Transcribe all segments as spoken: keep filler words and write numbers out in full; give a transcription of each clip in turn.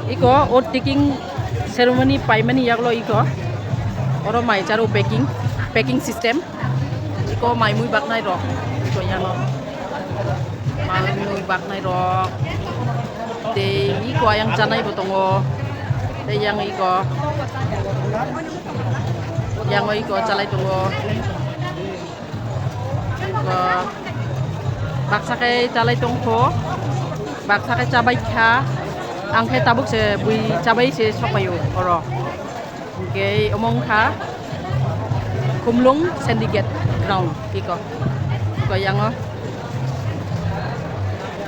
Iko oath taking ceremony paimani yaklo iko. Oro mai charo packing, packing system. Iko mai mui baknai rok. Iko yano. Mai mui baknai rok. Tei iko ayang chanai bo tongo. Tei yang iko. Yang iko chalai tongo. Iko baksa khe chalai tongkho, baksa khe chabai kha. Ang khe tabuk se bui chabai se sokpaio oro. Hingke omo wngkha Khumlung Syndicate Ground iko. Iko yango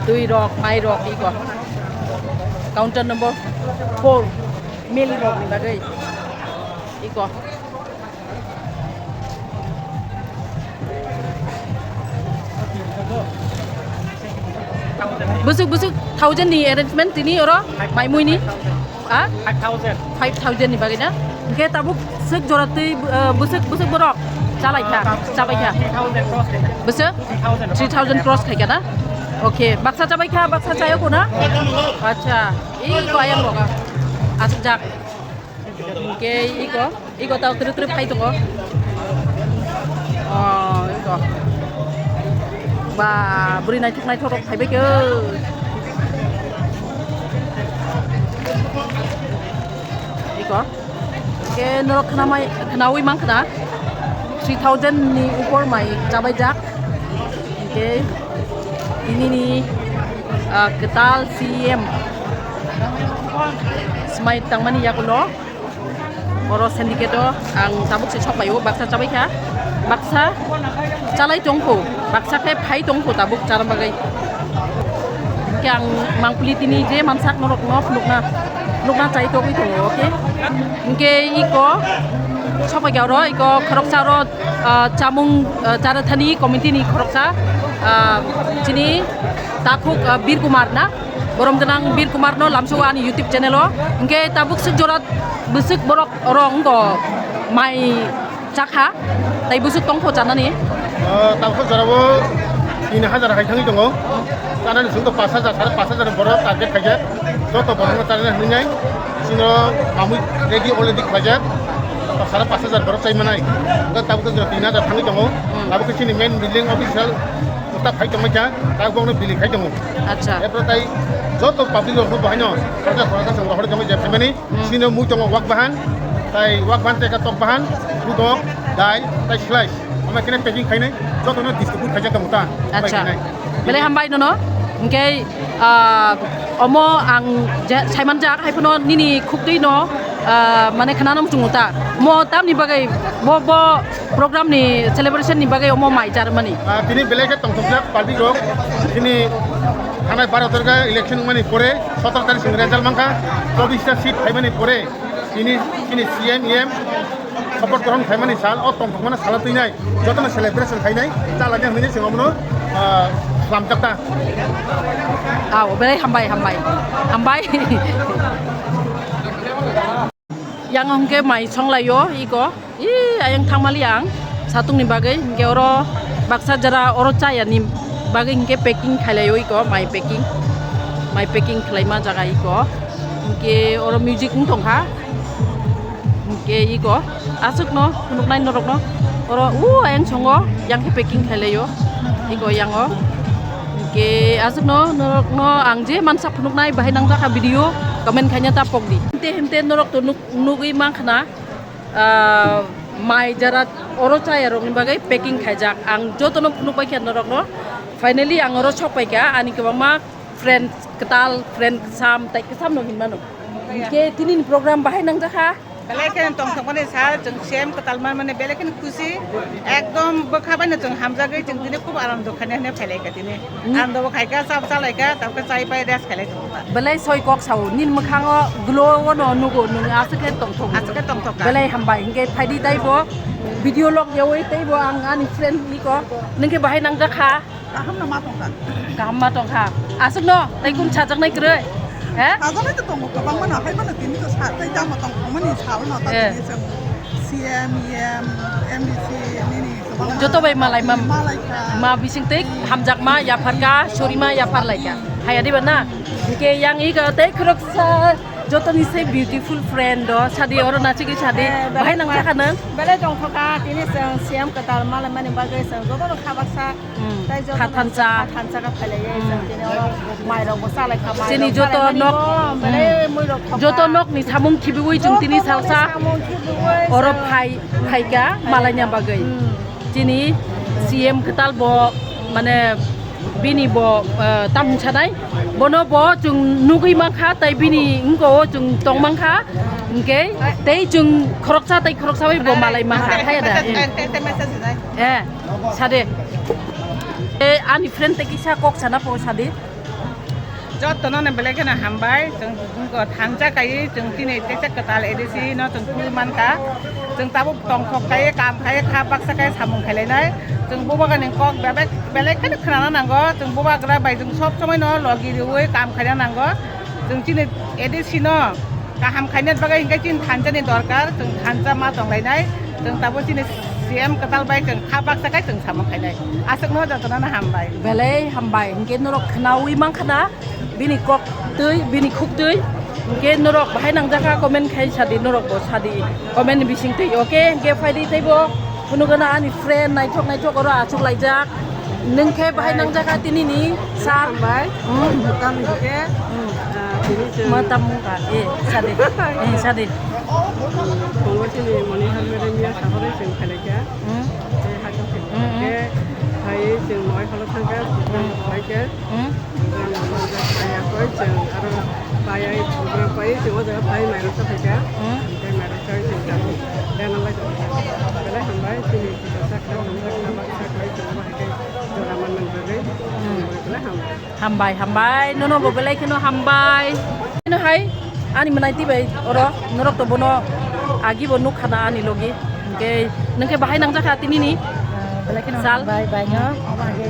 twi rok, mai rok iko. Counter number four, meli rok ni bagwi iko. Busuk busuk thousand ni arrangement tini oro maimui ni. Ah? Five thousand. Five thousand ni bagwi na? Hingke tabuk suk jora twi, eh, busuk, busuk borok chalai kha, chabai kha. Three thousand cross khaikha. Busuk? Three thousand. Three thousand cross khaikha na? Okay, baksa chabai kha, baksa chayo ko na? Acha, iko ayang boga. Asuk jak. Hingke iko, iko tau trip trip khai tongo. Oh, iko. Ba, bwrwi naithok naithok rok phaibai khe. Iko. Hingke norok khwnamai, khwnaui mankha na. Three thousand ni upor mai chabai jak. Hingke tini ni, ah, kwtal C M. Smai tangmani yakulo. Oro syndicate o ang tabuk se sok paio, baksa chabai kha, baksa chalai tongkho, baksa khe phai tongkho tabuk chana bagwi. Hingke ang mangpili tini je mansak norok no phunukna, phunukna chai togwi tongo, okay? Hingke iko sok pai kha oro, iko khoroksa oro, ah, chamung, ah, chara thani committee ni khoroksa, ah, chini takhuk, ah, Bir Kumar na? Borom gwnang Bir Kumar no lamsao ani YouTube channel o. Hingke tabuk suk jora bwswk borok oro wngkha mai chakha, tai bwswk tongkho chanani. O, tabuk jora o tin hajar hai thangwi tongo. Chanani chwngkha pash hajar, sare pash hajar borok target khaijak. Joto borokno chanani hwnwi nai. Chino mamui ready already khlaijak. Sare pash hajar borok chai manai. Hingke tabuk jora tin hajar thangwi tongo. Hmm. Tabuk chini main building official. Uta phai tongma kha, tai bokno bili khai tongo. Acha. Epre tai joto public rok bo haino, khoroksa khoroksa chwng rohor tongo je phaimani, hmm, sino mui tongo wak bahan, tai wak bahan tei tok bahan, budok, dai, tai slice. Ama kene packing khainai, joto no distribute khaijak tongo ta. Acha. Belai hambai nono, hingke, ah, omo ang je saimanjak, hai phano nini khuktwi no, ah, mane khana no muchungo ta. Mo tamni bagwi, bo, bo, Program ni celebration ni bagwi omo mai charmani. Ah, tini belai khe tongthokjak public rok. Tini thanai baro tarikh election wngmani pore, sotoro tarikh sing result mankha, chobbish ta seat phaimani pore, tini, tini C M, E M support grohon khaimani sal, o tongthokmani salo twinai, jotono celebration khainai, chalani hwnwi se omono, ah, slamjak ta. Au, belai hambai, hambai, hambai. Yang hwnkhe mai songlaio iko. Ih, ayang thangmali ang satungni bagwi. Hwnkhe oro baksa jora oro chayani bagwi hwnkhe packing khailaio iko, mai packing. Mai packing khlaima jaga iko. Hwnkhe oro music wng tongkha. Hwnkhe iko aswkno phunuknai norokno. Oro u ayang songo yang khe packing khailaio. Iko yango. Hwnkhe aswkno norokno ang je mansa phunuknai bahai nangjakha video comment khaina ta pokdi. Hemte hemte norok to nuk-, nugwi mankha na, ah, mai jara oro chaya rokni bagwi packing khaijak. Ang jotono phunukbai kha norokno. Finally ang oro sokpai kha ani kwbangma friend kwtal, friend kwcham tai kwchamno hinmano. Hwnkhe tinini program bahai nangjakha. Belai kheno tongthokmani sal, chwng C M kwtal manmani belai kheno khusi. Ekdom bwkha baino chwng hamjagwi chwng tini khub anando khaina hwnwi phailai kha tini. Hmm. Anando bo khaikha, chap chalaikha, tabukhe chai pai rest khailai tongo ta. Belai soi kok sao, nini mwkhango glow-o no nugo, nwng aswk khe tongthok. Aswk khe tongthok kha. Belai hambai, hwnkhe phaidi taibo video log yaui teibo ang ani friend ni kok, nwng khe bahai nangjakha. Kaham no ma tongkha. Kaham ma tongkha. Aswk no, tei kun sajaknai kwrwi? He? Sajaknai to tongo, kwbangma no, hai mano tini to sa, tei jamo tongthokmani sal no, ta eh, tini chwng C M, E M, M D C, nini kwbangma joto bai malai ma, malai kha. Ma bising tei hamjakma yapharkha, sorima yapharlaikha. Haya diba na? Hwnkhe yang iko tei khoroksa Jotoni se beautiful friend do, sadi oro nachigwi sadi. Eh, bahai belai nang ma-, jakha nang? Belai tongthokha, tini chwng C M kwtal malaimani bagwi chwng jotono kha baksa. Hmm. Tei jotono kha thansa. Kha thansa kha phailaiya, hmm, chwng tini oro mairokbo chalaikha, chini mairok joto chalaimani nok, bo, hmm, belai muirok thokha. Joto nokni samung khibiwi chwng tini joto nokni salsa. Samung khibiwi oro chwng phai, phaikha, phaikha malaina bagwi. Hmm. Chini C M kwtal bo, mane, bini bo, eh, tam hinsa nai. Bono bo chwng nugwi mankha, tei bini wngko o chwng tong mankha. Hwnkhe tei chwng khoroksa tei khoroksa bai bo malai mankha. Hai da? Eh, sade. Eh, ani friend tei kisa kok sana po sade. Jotono no belai kheno hambai, chwng thansa kaiwi chwng tini teisa kwtal A D C no chwng twi mankha. Chwng tabuk tongthok kaiwi, kam kaiwi, kha baksa kaiwi samung khailainai. Chwng bubagrani kok belai, belai kheno khnana nango. Chwng bubagra bai chwng sob somoi no logi riwi kam khaina nango. Chwng chini A D C no kaham khaina bagwi hinkhe chini thansa ni dorkar, chwng thansa ma tonglainai. Chwng tabuk chini C M kwtal bai chwng kha baksa kaiwi chwng samung khainai. Aswkno jotono no hambai. Belai hambai. Hinkhe norok khnawi mankha na? Bini kok twi, bini khuk twi. Hinkhe norok bahai nangjakha, comment khai sadi, norok bo sadi, comment ni bising twi. Oke, hinkhe phaidi teibo phunugana ani friend naithok naithok oro achuk laijak. Nwng khe bahai nangjakha tini ni sir. Hambai. Hmm. Tam hinkhe, hmm, ah, tini chwng ma tam mungka. Eh, sadi. Eh, sadi. Tongo chini Monihar madam ya sahorwi chwng khailai kha. Hmm. Tei hakhe, hmm, hmm, khe phaiwi chwng moi holo thangkha, hmm, bai khe. Hmm. Program manjak phaiya koi chwng aro paiya program paiwi chwng o jaga phai mairok sa phaikha. Hmm. Tei mairok sa chwng tabuk dena lai belai hambai chini kisa sakha hamjak hambai sakha chwng bahai khe jora manmani bagwi. Hmm. Belai hambai. Hambai, hambai, nono bo belai kheno hambai. Ano hai, ani mwnai twi bai oro, norok to bono agi bo nuk khana ani logi. Hinkhe, nwng khe bahai nangjakha tini ni? Ah, belai kheno sal? Hambai, bai no, hmm, omo hai khe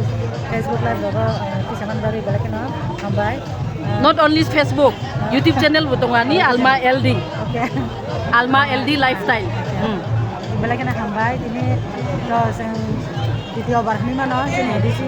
Facebook live rogo, ah, tisa man bagwi belai kheno hambai. Ah, not only Facebook, ah, YouTube channel bo tongo ani, ah, Alma L D. Okay. Alma L D Lifestyle. Hmm. Belai kheno hambai, tini to chwng video bar hwnwi mano, chini A D C,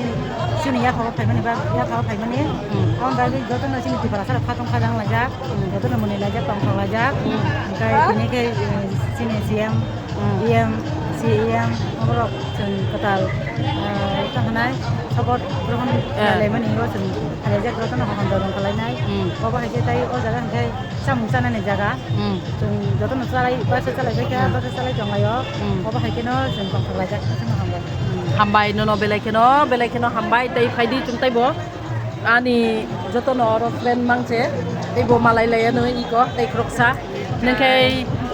chini yaphao phaimani ba, yaphao phaimani. Hmm. Aboni bagwi jotono chini Tiprasa rok khatong khajang laijak, hmm, jotono mwnwi laijak, tongthok laijak. Hmm. Hwnkhe tini khe, eh, chini C M, hmm, E M, C E M, aborok chwng kwtal, eh, tamo hwnai support grohon, eh, khlailaimani, o chwng khlaijak, jotono hohom dorong khlainai. Hmm. Obo hai khe tei o jaga hwnkhe chamung chanani jaga. Hmm. Chwng jotono chalai, baksa chalai bai kha, hmm, baksa chalai tonglaio. Hmm. Obo hai kheno chwng tongthok laijak, aswkno hambai. Hmm. Hambai nono belai kheno, belai kheno hambai tei phaidi chwng teibo. Ani jotono oro friend mangse, teibo malai laiya no iko, tei khoroksa. Nengkhe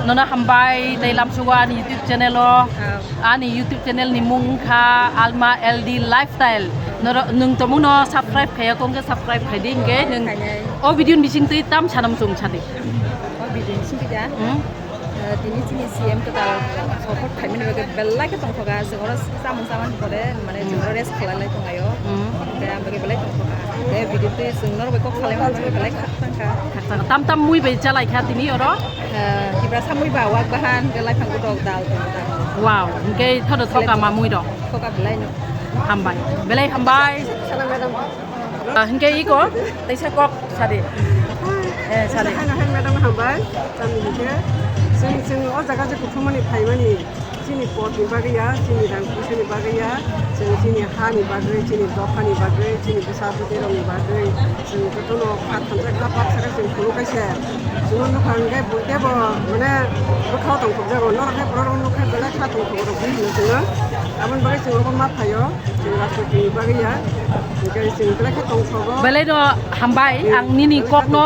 nono hambai tei lamsugo ani YouTube channel o. Ah. Ani YouTube channel ni mung wngkha Alma L D Lifestyle. Noro-, nwng tongmung no subscribe khaiya kong khe subscribe khaidi hinkhe nwng khainai. O video ni bising twi tam sanam chwng sadi. O video ni bising twi da? Hmm? Eh, tini chini C M kwtal support khaimani bagwi belai khe tongthoka. Chwng oro chamung chamani pore mane chwng oro rest khlai lai tonglaio. Hmm. Tei ang bagwi belai tongthoka. Tei video twi chwng norok bai kok salaimani bagwi belai khak thangkha. Khak thangkha. Tam tam mui bai chalai kha tini oro? Eh, Tiprasa mui ba wak bahan, hwnkhe laiphang gotok dal tong tang. Wow, hwnkhe thodo thoka ma mui rok? Thoka belai no. Hambai. Belai hambai. Sana madam. Ah, hwnkhe iko, teisa kok sadi. Eh, sadi. Hai, hai, madam hambai. Tamni hwnkhe, chwng, chwng o jaga je kuthumani phaimani. Chini potni bagwi ya, chini rang puisani bagwi ya, chwng chini hani bagwi, chini dophani bagwi, chini bwsa bwtwirokni bagwi, chwng jotono kha thansa kha baksa khe chwng phunuk khe se. Chwngno nukha hwnkhe bo teibo mane bwkhao tongthokjago, norok khe borok rok nukha belai kha tongthokrok bini hino chwngno. Aboni bagwi chwng obo ma phaio, chwng Rajnitini bagwi ya, hwnkhe chwng belai khe tongthogo. Belai no hambai, hmm, ang nini kokno,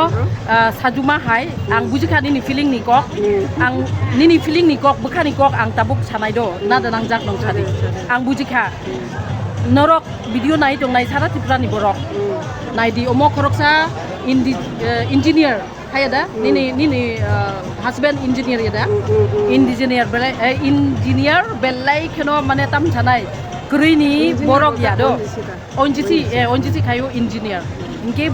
ah, sajuma hai, ang bujikha nini feeling ni kok. Hmm. Ang nini feeling ni kok, bwkhani kok ang tabuk sanai do, hmm, nada nangjak nong sadi. Sadi, sadi. Ang bujikha. Hmm. Norok video nai tongnai sara Tripura ni borok. Hmm. Naidi omo khoroksa indi-, eh, engineer haya da? Hmm. Nini, nini, eh, husband engineer ya da? Hmm, hmm, hmm. Engineer belai, eh, engineer belai kheno mane tam sanai. Kwrwi ni engineer borok ya do. Onjisi da. Onjisi, Onjisi. Eh, Onjisi khayo engineer. Hingke,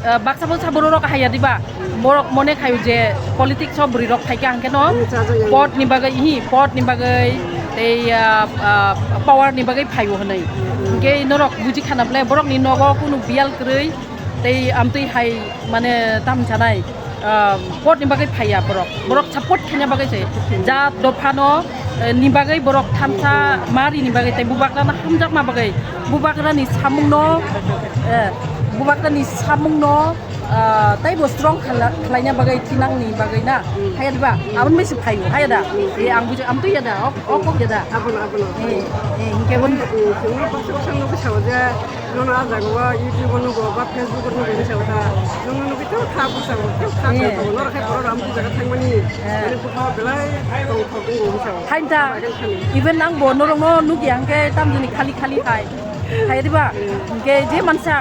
eh, baksa baksa borok rok haya diba? Borok mone khayo je politics o bwrwi rok phaikha hingke no. Hmm, cha, cha, cha. Pot ni bagwi, hi, pot ni bagwi, tei, ah, ah, power ni bagwi phaio hinui. Hmm. Hingke norok buji khana bole borok ni nogo kunu biyal kwrwi, tei amtwi hai mane tam sanai. ah, vote ni bagwi phaiya borok. Borok support khaina bagwi se. Jat dophano, eh, ni bagwi borok thansa mari ni bagwi tei bubagrano hamjakma bagwi, bubagrani samungno, eh, bubagrani samungno, ah, taibo strong khala-, khlaina bagwi thinangni bagwi na. Haya diba? Aboni bai se phaio, haya da? Eh, ang bujo, ang twi ya da? Ok, ok, ok ya da? Abono, abono. Eh, eh, hinkhe bon- Eh, chwngno baksa baksa nugwi sao je, nono ah jaga o YouTube o nugo ba Facebook o nugo hinwi sao ta. Nono nugwi tei kha bwsa bo, tei kha Eh. bwsa bo. Norok khe borok ram jaga thangmani. Eh. Mane bwkha belai tongthok wngo hinwi sao. Hain ta. Even ang bo norokno nugya hinkhe tamjani khali khali hai. Hai diba? Hinkhe je mansa,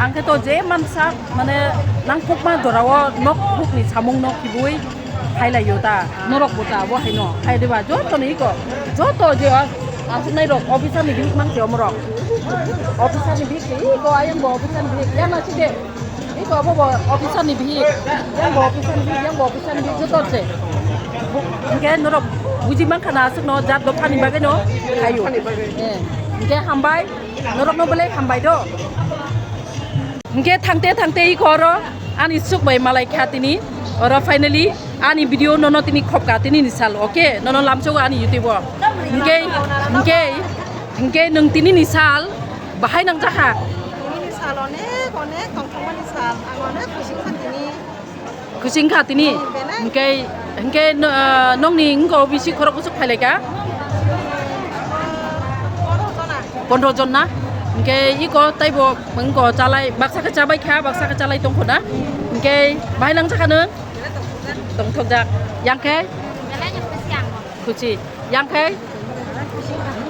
ang khe to je mansa, mane nangkukma jorao nok hukni samung nok kibui. Hai lai yo ta, norok bo ta, bo hai no, hai diba, joto ni iko, joto je as-, aswk nai rok, officer ni bihik mang se omorok, officer ni bihik se iko, ayang bo officer ni bihik, yang na si de, iko bo bo officer ni bihik, yang bo officer ni bihik, yang bo officer ni bihik, joto se. Bu-, hinkhe norok buji mang kha na aswk no, jat dopha ni bagwi no, hai yo. Eh, hinkhe hambai, norok no belai hambai do. Hinkhe thangte thangte iko oro ani suk bai malai kha tini. Oro finally ani video nono tini khopka tini ni sal, okay? Nono lamsogo ani YouTube o. Hinkhe, hinkhe, hinkhe nwng tini ni sal bahai nangjakha. Tini ni sal onek, onek tongthokmani sal. Ang onek khusing kha tini. Khusing kha tini. Hmm, belai. Hinkhe, hinkhe no, ah, nokni wngkha bisi khorok bwswk phailaika? Pondro jona. Pondro jon na? Hinkhe iko taibo wngkha chalai, baksa khe chabai kha, baksa khe chalai tongkho na? Hinkhe bahai nangjakha nwng? Tongthokjak. Yang khe? Belai no khusi ang bo. Khusi. Yang khe?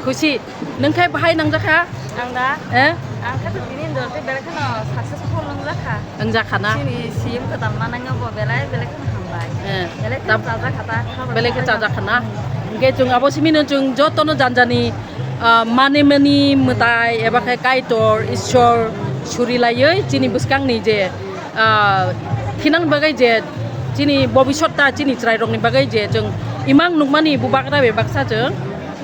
Khusi. Nwng khe bahai nangjakha? Ang da? Eh? Ang khe to tini dorte belai kheno successful wngjakha. Wngjakha na? Chini C M kwtal manang bo belai, belai kheno hambai. Eh. Belai kheno chajakha ta, kha belai khe chajakha na? Hinkhe chwng abo simi no chwng joto no janjani, ah, mane mani mwtai eba khe Kaitor, Ishwar suri laiwi chini bwskang ni je ah, thinang bagwi je chini bobisot ta chini chwrairokni bagwi je chwng imang nukmani bubagra bai baksa chwng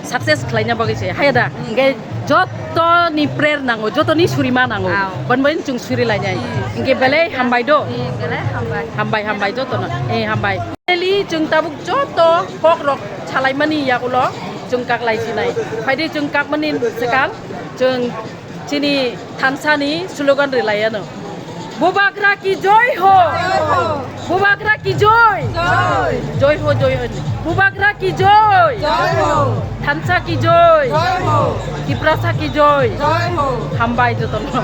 success khlaina bagwi se haya da. Hinkhe jotoni prayer nango, jotoni surima nango. Aw. Boni bagwi chwng suri lainai. Hmm. Hinkhe belai hambai do. Hmm, belai hambai. Hambai, hambai jotono. Eh, hambai. Finally, chwng tabuk joto kokrok salaimani yagulo chwng kaklai sinai. Phaidi chwng kakmani swkang chwng chini thansani slogan rwlaiano. Bubagra ki joy ho! Bubagra ki joy! Joy ho, joy ho. Bubagra ki joy! Thansa ki joy! Tiprasa ki joy! Hambai jotono.